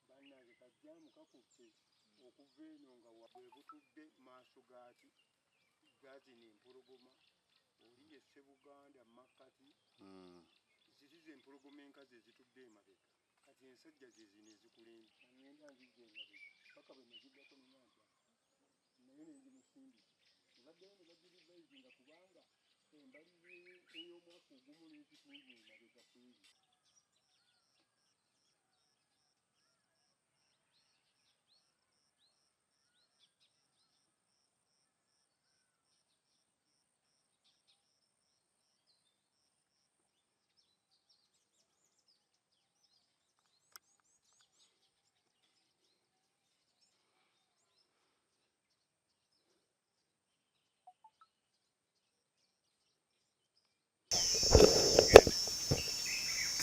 Bannange kajjaamu kakutte okuva eno nga bwe butudde maaso gaaki gazino empologoma oli ye Ssebuganda makkati. Ziri ze empologoma enkazi ezitudde emabega, kati ensajja ze zino ezikulembe. Ngenda nzijja emabega paka bwe nagiddako nina nti nayo ne ngimusimbisa ne baddayo ne bagirivayizinga kubanga embalirira ey'omwaka ogumu n'ekitundu emabega kweri.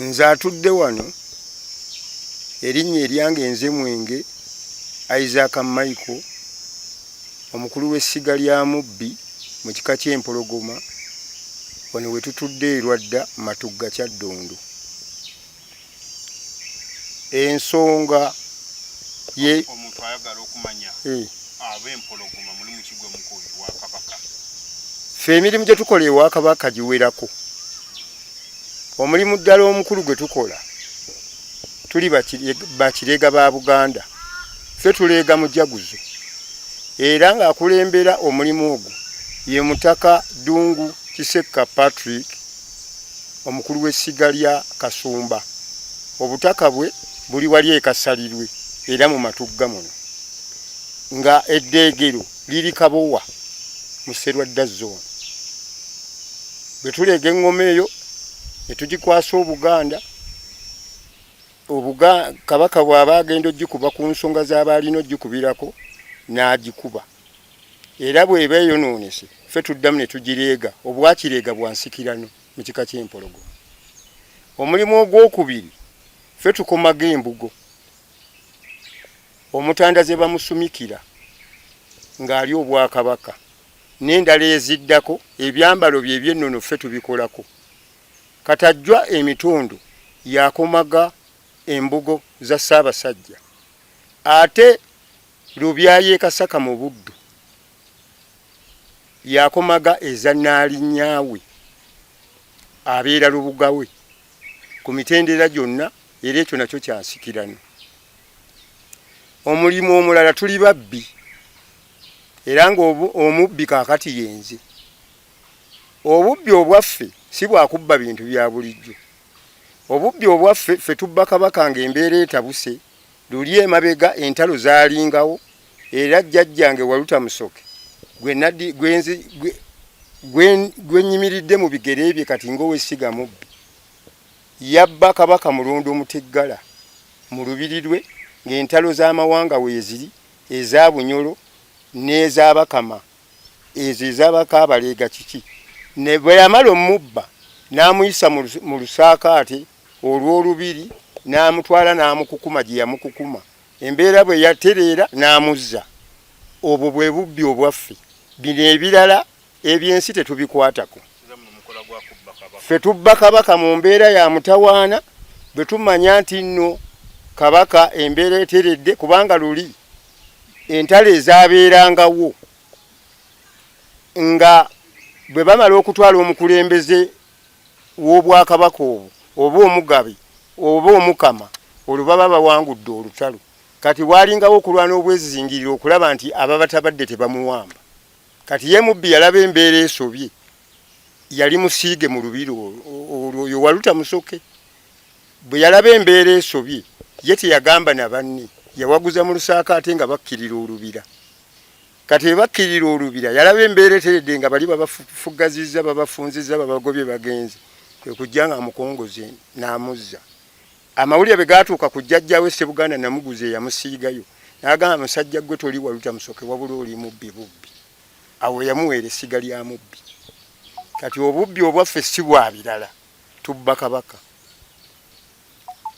Nze atudde wano, erinnya eryange nze Mwenge Isaac Michael, omukulu w'essiga lya Mubbi mu kika ky'Empologoma, wano we tutudde e Lwadda Matugga Kyaddondo. Ensonga ye omuntu ayagala okumanya ab'Empologoma mulimu ki gwe mukola ewa Kabaka? Ffe emirimu gye tukola ewa Kabaka giwerako. Omulimu ddala omukulu gwe tukola, tuli bakirega ba Buganda, ffe tuleega mujaguzo, era ng'akulembera omulimu ogwo ye Mutaka Ddungu Kisekka Patrick, omukulu w'essiga lya Kasumba. Obutaka bwe buli wali e Kasalirwe era mu Matugga muno, nga eddeegero liri Kabowa mu Sserwadda Zone. Bwe tuleega eŋŋoma eyo ne tugikwasa Obuganda, Kabaka bw'aba agenda ogikuba ku nsonga z'aba alina ogikubirako n'agikuba, era bw'eba eyonoonese ffe tuddamu ne tugireega. Obwakireega bwa nsikirano mu kika ky'Empologoma. Omulimu ogwokubiri, ffe tukomaga embugo Omutanda ze bamusumikira ng'ali Obwakabaka n'endala eziddako, ebyambalo bye eby'ennono ffe tubikolako. Katajjwa emitondo y'akomaga embugo za Ssaabasajja ate Lubyayi e Kasaka mu Buddu y'akomaga eza Nnaalinnya we abeera Lubuga we ku mitendera gyonna era ekyo nakyo kya nsikirano. Omulimu omulala tuli babbi era ng'omubbi kaakati yenze. Obubbi obwaffe si bwa kubba bintu bya bulijjo. Obubbi obwaffe ffe tubba Kabaka ng'embeera etabuse. Luli emabega entalo zaalingawo era jjajjange Waluta Musoke gwe nnyimiridde mu bigere bye kati ng'ow'essiga mubbi, yabba Kabaka Mulondo Muteggala mu lubiri lwe ng'entalo z'amawanga weeziri eza Bunyoro n'ez'Abakama ezo ez'Abakaabaleega kiki. Ne bwe yamala omubba n'amuyisa mu lusaakaate olw'olubiri n'amutwala n'amukukuma gye yamukukuma. Embeera bwe yatereera n'amuzza. Obwo bwe bubbi obwaffe. Bino ebirala eby'ensi tetubikwatako. Ffe tubba Kabaka mu mbeera ya mutawaana bwe tumanya nti nno Kabaka embeera eteredde, kubanga luli entalo ezaabeerangawo nga bwe bamala okutwala omukulembeze w'Obwakabaka obwo oba omugabe oba omukama, olwo baba bawangudde olutalo. Kati waalingawo okulwana obwezizingirire okulaba nti ababatabadde tebamuwamba. Kati ye mubbi yalaba embeera esobye, yali musiige mu lubiri olwo oyo Waluta Musoke. Bwe yalaba embeera esobye, ye teyagamba na banne, yawaguza mu lusaakaate nga bakkirira olubira. Kati bwe bakkirira olubira, yalaba embeera eteredde nga bali babafuggazizza, babafunzizza, babagobye bagenze, kwe kujja ng'amukongoze n'amuzza. Amawulire bwe gaatuuka ku jjajjaawe Ssebuganda Namuguzi eyamusiigayo, n'agamba, musajja ggwe toli Waluta Musoke wabula oli mubbi bubbi. Awo we yamuweera essiga lya Mubbi. Kati obubbi obwaffe si bwa birala, tubba Kabaka.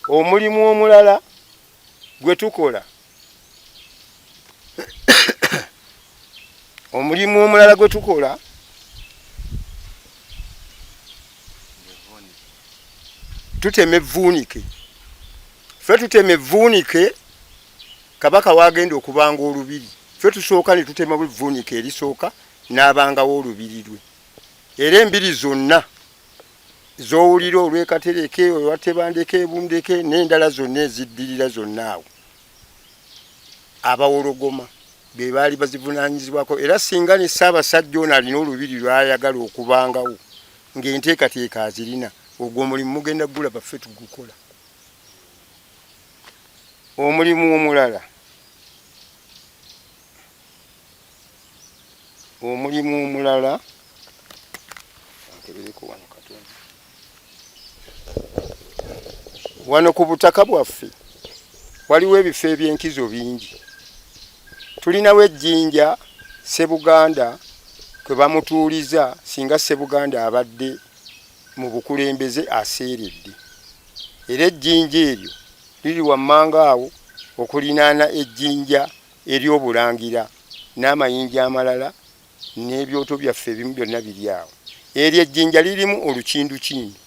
Omulimu omulala gwe tukola, omulimu omulala gwe tukola tutema evvuunike. Ffe tutema evvuunike Kabaka w'agenda okubanga olubiri. Ffe tusooka ne tutemawo evvuunike erisooka n'abangawo olubiri lwe. Era embiri zonna z'owulira olw'e Katereke, olwa Tebandeke, Bundeke n'endala zonna eziddirira zonna awo Abawologoma be baali bazivunaanyizibwako. Era singa ne Ssaabasajja ono alina olubiri lw'ayagala okubangawo ng'enteekateeka azirina, ogwo omulimu mugenda kugulaba ffe tugukola. Omulimu omulala omulimu omulala nkebereko wano katono wano ku butaka bwaffe waliwo ebifo eby'enkizo bingi. Tulinawo ejjinja Ssebuganda kwe bamutuuliza singa Ssebuganda abadde mu bukulembeze aseeredde. Era ejjinja eryo liri wammanga awo okulinaana ejjinja ery'obulangira n'amayinja amalala n'ebyoto byaffe ebimu byonna biri awo. Eryo ejjinja lirimu olukindukindu.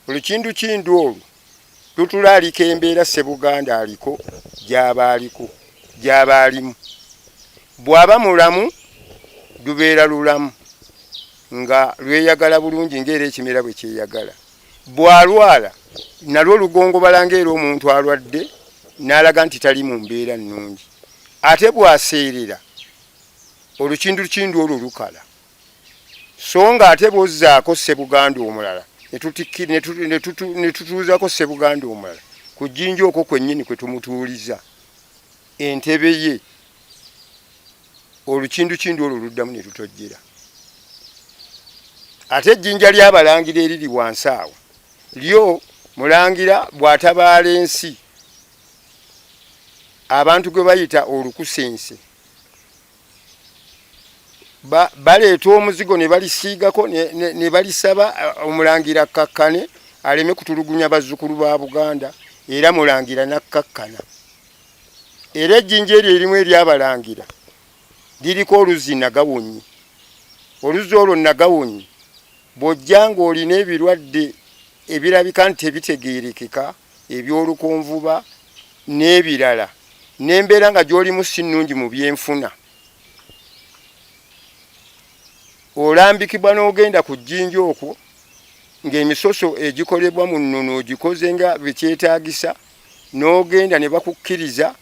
Olukindukindu olwo lutulaalika embeera Ssebuganda aliko gy'aba aliko gy'aba alimu. Bw'aba mulamu lubeera lulamu nga lweyagala bulungi ng'era ekimera bwe kyeyagala. Bw'alwala nalwo lugongobala ng'era omuntu alwadde n'alaga nti tali mu mbeera nnungi. Ate bw'aseerera olukindukindu olwo lukala. So nga ate bw'ozzaako Ssebuganda omulala ne tutuuzako Ssebuganda omulala ku jjinja okwo kwennyini kwe tumutuuliza entebe ye, olukindukindu olwo luddamu ne lutojjera. Ate ejjinja ly'Abalangira eriri wansi awo lyo Mulangira bw'atabaala ensi abantu gwe bayita olukusense baleeta omuzigo ne balisiigako ne balisaba Omulangira akkakkane aleme kutulugunya bazzukulu ba Buganda era Mulangira n'akkakkana. Era ejjinja eryo erimu ery'Abalangira liriko oluzzi Nagawonyi. Oluzzi olwo Nagawonyi bw'ojja ng'olina ebirwadde ebirabika nti tebitegeerekeka eby'olukonvuba n'ebirala n'embeera nga gy'olimu si nnungi mu byenfuna, olambikibwa n'ogenda ku jjinja okwo ng'emisoso egikolebwa mu nnono ogikoze nga bwe kyetaagisa n'ogenda ne bakukkiriza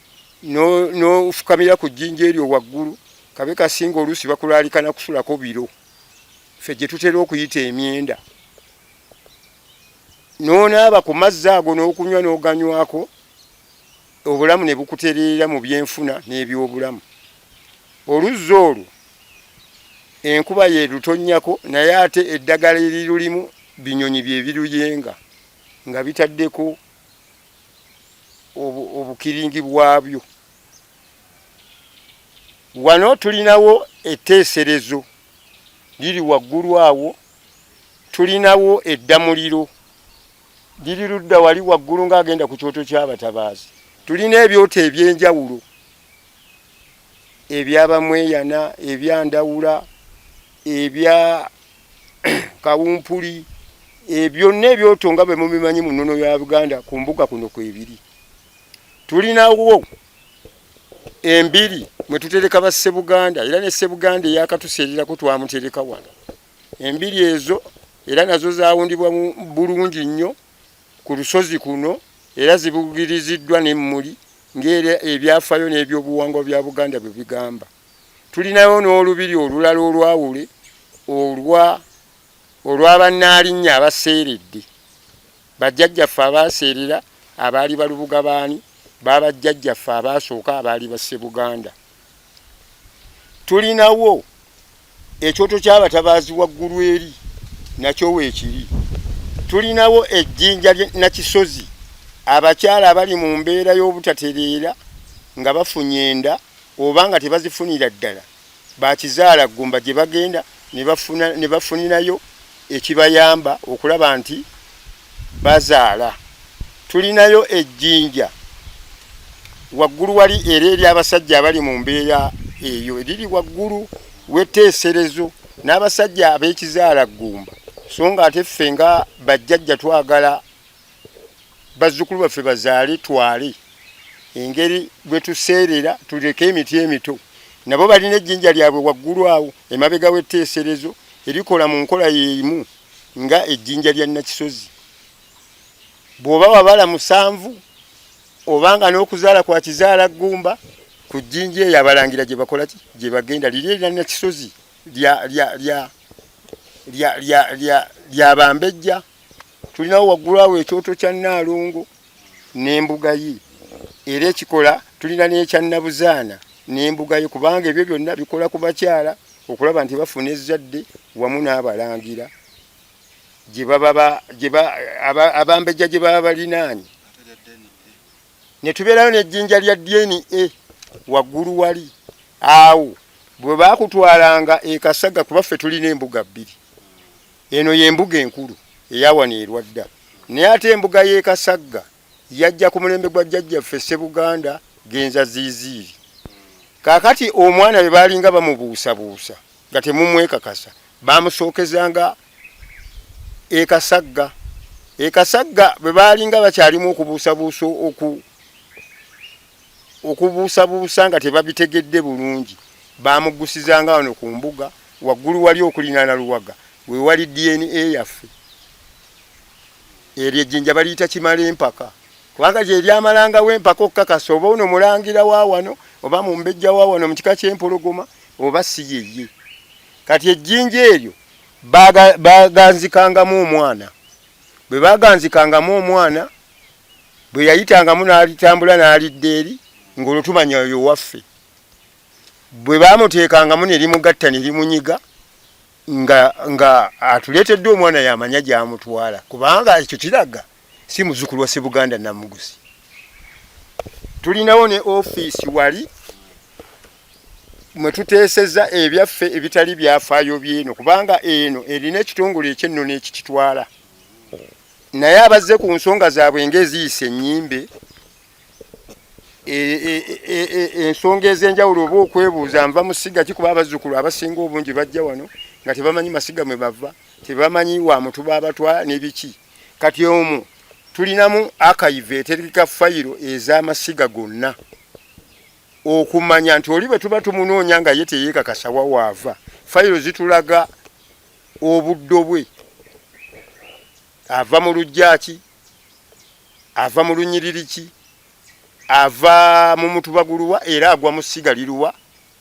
n'ofukamira ku jjinja eryo waggulu kabe kasinga oluusi bakulaalika na kusulako biro ffe gye tutera okuyita emyenda. N'onaaba ku mazzi ago n'okunywa n'oganywako, obulamu ne bukutereera mu byenfuna n'ebyobulamu. Oluzzi olwo enkuba y'erutonnyako naye ate eddagala erirulimu binyonyi bye biruyenga nga bitaddeko obukiringi bwabyo. Wano tulinawo etteeserezo liri waggulu awo. Tulinawo eddamuliro liri ludda wali waggulu ng'agenda ku kyoto ky'abatabaazi. Tulina ebyoto eby'enjawulo ebya Bamweyana, ebya Ndawula, ebya Kawumpuli, byonna ebyoto nga bwe mubimanyi mu nnono ya Buganda ku mbuga kuno kwebiri. Tulinawo embiri mwe tutereka ba Ssebuganda era ne Ssebuganda eyakatuseererako twamutereka wano. Embiri ezo era nazo zawundibwa bulungi nnyo ku lusozi kuno era zibugiriziddwa n'emmuli ng'era ebyafayo n'ebyobuwangwa bya Buganda bwe bigamba. Tulinayo n'olubiri olulala olwawule olwa olwa Bannaalinnya abaseeredde. Bajjajjaffe abaaseerera abaali balubuga baani babajjajjaffe abaasooka abaali ba Ssebuganda. Tulinawo ekyoto ky'abatabaazi waggulu eri nakyo weekiri. Tulinawo ejjinja Nakisozi abakyala abali mu mbeera y'obutatereera nga bafunye enda oba nga tebazifunira ddala bakizaala ggumba gye bagenda ne bafunirayo ekibayamba okulaba nti bazaala. Tulinayo ejjinja waggulu wali era ery'abasajja abali mu mbeera eyo eriri waggulu w'etteeserezo n'abasajja ab'ekizaala ggumba so nga ate ffe nga bajjajja twagala Bazzukulu baffe bazaale twale engeri bwe tuseerera tuleke emiti emito. Nabo balina ejjinja lyabwe waggulu awo emabega w'etteeserezo erikola mu nkola y'emu nga ejjinja lya Nakisozi. Bw'oba wabala musanvu oba nga n'okuzaala kwa kizaala ggumba, ku jjinja eyo abalangira gye bakola ki? Gye bagenda. Liri erya Nakisozi lya lya lya lya lya lya lya bambejja. Tulinawo waggulu awo ekyoto kya Nnaalongo n'embuga ye era ekikola, tulina n'ekya Nabuzaana n'embuga ye, kubanga ebyo byonna bikola ku bakyala okulaba nti bafuna ezzadde wamu n'abalangira gye baba abambejja gye baba balinaanye. Ne tubeerayo n'ejjinja lya DNA waggulu wali awo bwe baakutwalanga e Kasaga, kuba ffe tulina embuga bbiri. Eno y'embuga enkulu eya wano e Lwadda, naye ate embuga y'e Kasagga yajja ku mulembe gwa jjajjaffe Ssebuganda Genza Ziiziiri. Kaakati omwana bwe baalinga bamubuusabuusa nga temumwekakasa, baamusookezanga e Kasagga. E Kasagga bwe baalinga bakyalimu okubuusabuusa oku okubuusabuusa nga tebabitegedde bulungi, baamuggusizanga wano ku mbuga waggulu wali okulinaana Luwaga we wali DNA yaffe. Eryo ejjinja baliyita kimala empaka, kubanga lye lyamalangawo empaka okukakasa oba ono mulangira wa wano oba mumbejja wa wano mu kika ky'empologoma oba si yeye. Kati ejjinja eryo baganzikangamu omwana. Bwe baganzikangamu omwana, bwe yayitangamu n'alitambula n'alidda eri, ng'olwo tumanya oyo waffe. Bwe baamuteekangamu ne limugatta ne limunyiga, nga, nga atuleetedde omwana y'amanya gy'amutwala, kubanga ekyo kiraga si muzzukulu wa Ssebuganda Namuguzi. Tulinawo ne ofiisi wali mwe tuteeseza ebyaffe ebitali byafaayo by'eno, kubanga eno erina ekitongole eky'ennono ekikitwala. Naye abazze ku nsonga zaabwe ng'eziyisa ennyimbe, ensonga ez'enjawulo oba okwebuuza nva mu ssiga ki, kuba abazzukulu abasinga obungi bajja wano nga tebamanyi masiga mwe bava, tebamanyi wa mutuba abatwala ne biki. Kati omwo tulinamu archive eterekeka fayiro ez'amasiga gonna, okumanya nti oli bwe tuba tumunoonya nga ye teyeekakasa wa waava, fayiro zitulaga obuddo bwe, ava mu luggya ki, ava mu lunyiriri ki, ava mu mutuba guluwa era agwa mu ssiga liruwa,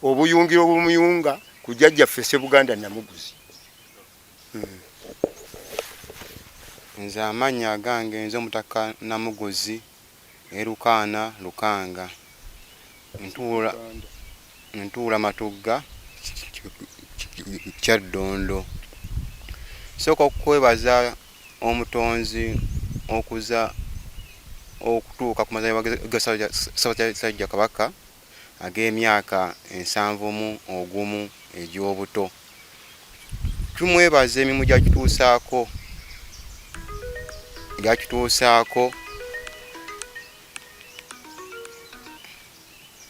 obuyungiro obumuyunga ku jjajjaffe Ssebuganda Namuguzi. Nze amannya agange nze Omutaka Namuguzi Erukaana Lukanga. Ntuula ntuula Matugga Kyaddondo. Nsooka okwebaza Omutonzi okuza okutuuka ku mazaalibwa ga Ssaabasajja Kabaka ag'emyaka ensanvu mu ogumu egy'obuto. Tumwebaza emirimu gy'akituusaako gy'akituusaako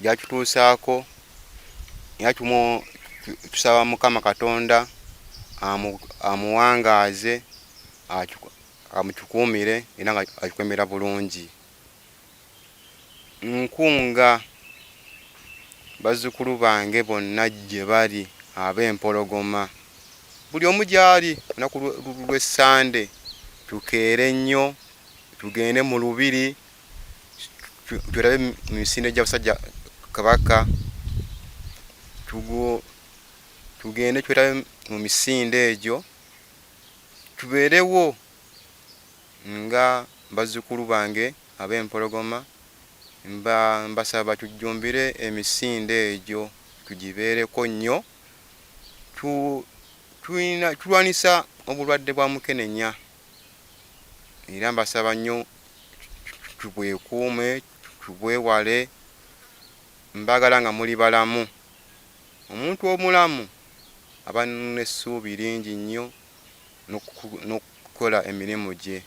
gy'akituusaako era tusaba Mukama Katonda amuwangaaze amutukuumire era nga atukuumira bulungi. Nkunga bazzukulu bange bonna gye bali ab'Empologoma, buli omu gy'ali olunaku lw'e Ssande tukeere nnyo tugende mu Lubiri twerabe mu misinde gya Basajja Kabaka, tugende twerabe mu misinde egyo tubeerewo nga bazzukulu bange ab'Empologoma mbasaba tujjumbire emisinde egyo tugibeereko nnyo. Tulwanisa obulwadde bwa mukenenya era mbasaba nnyo tubwekuume, tubwewale. Mbaagala nga muli balamu. Omuntu omulamu aba n'essuubi lingi nnyo n'okukola emirimu gye.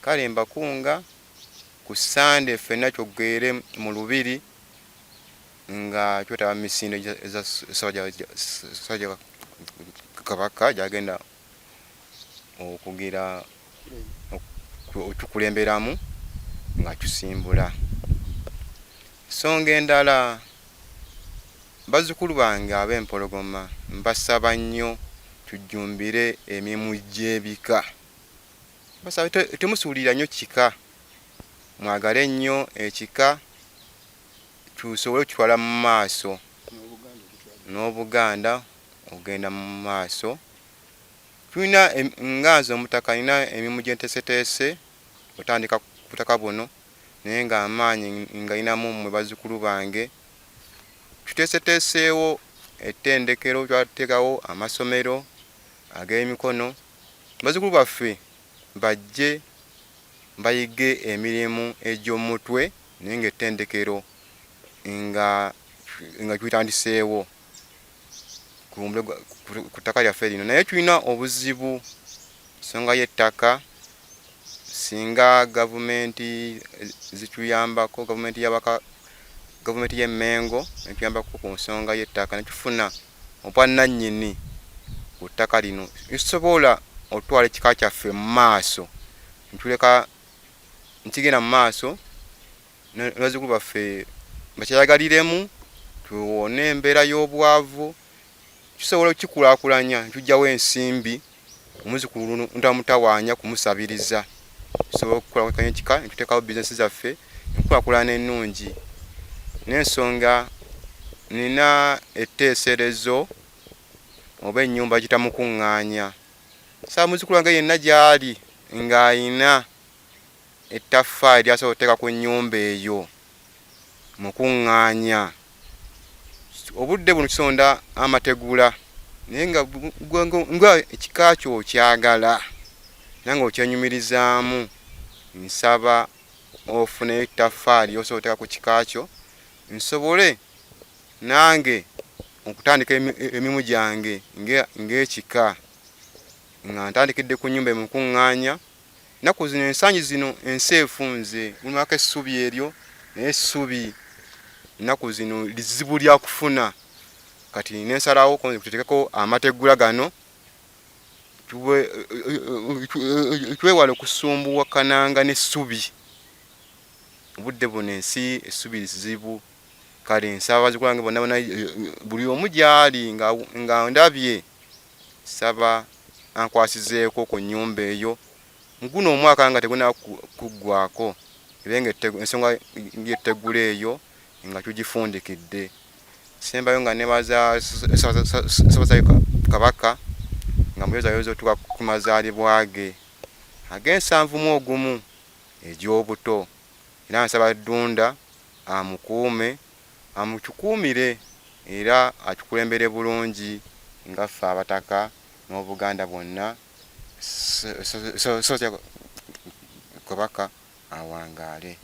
Kale mbakunga ku Ssande ffenna twogere mu Lubiri nga twetaba mu misinde gya Ssaabasajja Kabaka gy'agenda okugira okutukulemberamu. nga tusimbula. Ensonga endala, bazzukulu bange ab'Empologoma mbasaba nnyo tujjumbire emirimu gy'ebika. Mbasaba temusuulirira nnyo kika, mwagale nnyo ekika tusobole okukitwala mu maaso n'Obuganda okugenda mu maaso. Tulina nga nze Omutaka nina emirimu gye nteeseteese otandika ku butaka buno naye nga amaanyi ngalinamu mmwe bazzukulu bange. Tuteeseteeseewo ettendekero, twateekawo amasomero ag'emikono, bazzukulu baffe bajje bayige emirimu egy'omutwe naye nga ettendekero nga nga tulitandiseewo ku ttaka lyaffe lino. Naye tulina obuzibu nsonga y'ettaka, singa gavumenti zituyambako, gavumenti y'abaka gavumenti y'e Mmengo netuyambako ku nsonga y'ettaka ne tufuna obwannannyini ku ttaka lino, tusobola okutwala ekika kyaffe mu maaso, netuleka nekigenda mu maaso ne bazzukulu baffe bakyeyagaliremu, tuwone embeera y'obwavu. Tusobola okukikulaakulanya ne tuggyawo ensimbi omuzzukulu n'otamutawaanya kumusabiriza. Tusobola okukulaakulanya ekika ne tuteekawo bizinensi zaffe enkulaakulana ennungi. N'ensonga nnina etteeserezo oba ennyumba bagiyita mukuŋŋaanya. Nsaba muzzukulu wange yenna gy'ali ng'alina ettaffaali ly'asobola okuteeka ku nnyumba eyo mukuŋŋaanya. Obudde buno tusonda amategula naye nga nga ekika kyo okyagala era nga okyenyumirizaamu, nsaba ofuneyo ettaffaali ly'osobola okuteeka ku kika kyo nsobole nange okutandika emirimu gyange ng'ekika nga ntandikidde ku nnyumba emukuŋŋaanya. Ennaku zino ensangi zino ensi efunze gulumako essubi eryo naye essubi ennaku zino lizibu lya kufuna kati nensalawo tutekeko amategula gano twewale okusumbuwakananga n'essubi obudde buno ensi essubi lizibu kale nsaba bazzukulu bange bonna bonna buli omu gyali nga ndabye Nsaba ankwasizeeko ku nnyumba eyo mu guno omwaka nga tegunnaba kuggwaako ebe nga ensonga y'ettegula eyo nga tugifundikidde. Nsembayo nga nebaza Ssaabasajja Kabaka nga muyozaayoza otuuka ku mazaalibwa ge ag'ensanvu mu ogumu egy'obuto era nsaba Ddunda amukuume Amutukuumire era atukulembere bulungi nga ffe Abataka n'Obuganda bwonna. Ssaabasajja Kabaka awangaale.